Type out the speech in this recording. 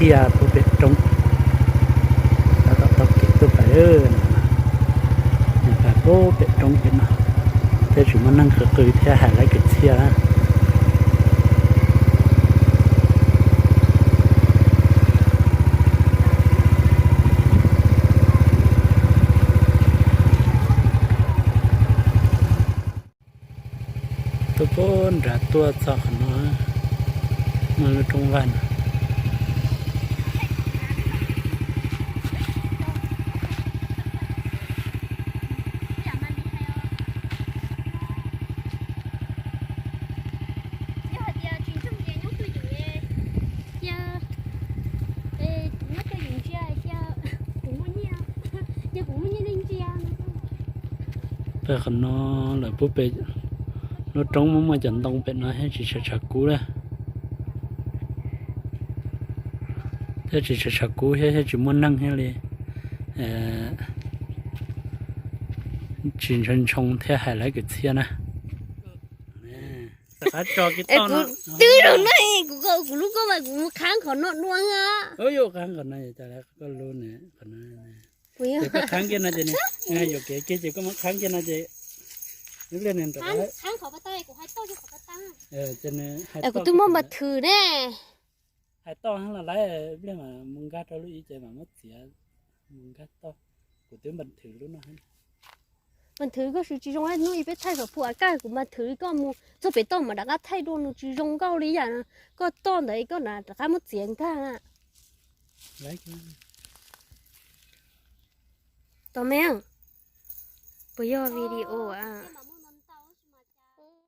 Txhia puag pem roob, tab tom taug kev tuaj pais, nws pais puag pem roob pem no, thiab tsis muaj neeg qw qw thiab hais lawv kwv txhiaj na. Tuaj puag nrad tuaj txog qhov no, muaj lub roob vaj no. Peb qhov no lawm puag pem lub roob muaj muaj cov ntoo pem no thiab tsis tshua tshav kub lawm. Thiab tsis tshua tshav kub thiab, thiab tsis muaj neeg thiab li. Tsis ntshoo ntshoo thiab hais lawv kwv txhiaj na. Rov qab tso kiag toj no. Twb rau no, kuv, kuv lub koj mas kuv mus qhab qhov no dua. Ub, yuav qhab qhov no, cas koj lub ne, qhov no. Ces koj qhab kiag no ces nws yuam kev kiag ces koj muab qhab kiag no ces ib pliag nws rov qab. Kuv twb muab npas thwm ne. Hais toj los lawm, ib pliag mas mus nkag rau lub ib ces mas muab txiav mus nkag toj. Kuv twb npas thwm lub no. Npas thwm koj siv tsis zoo, hnub ib peb thaij saum phu a kaj kuv npas thwm li koj mus txog pem toj mas rov qab thaij dua, nws tsis zoo nkauj li yam koj toj ntawd koj rov qab muab txiav nkag na. Tos me, puas yog video a?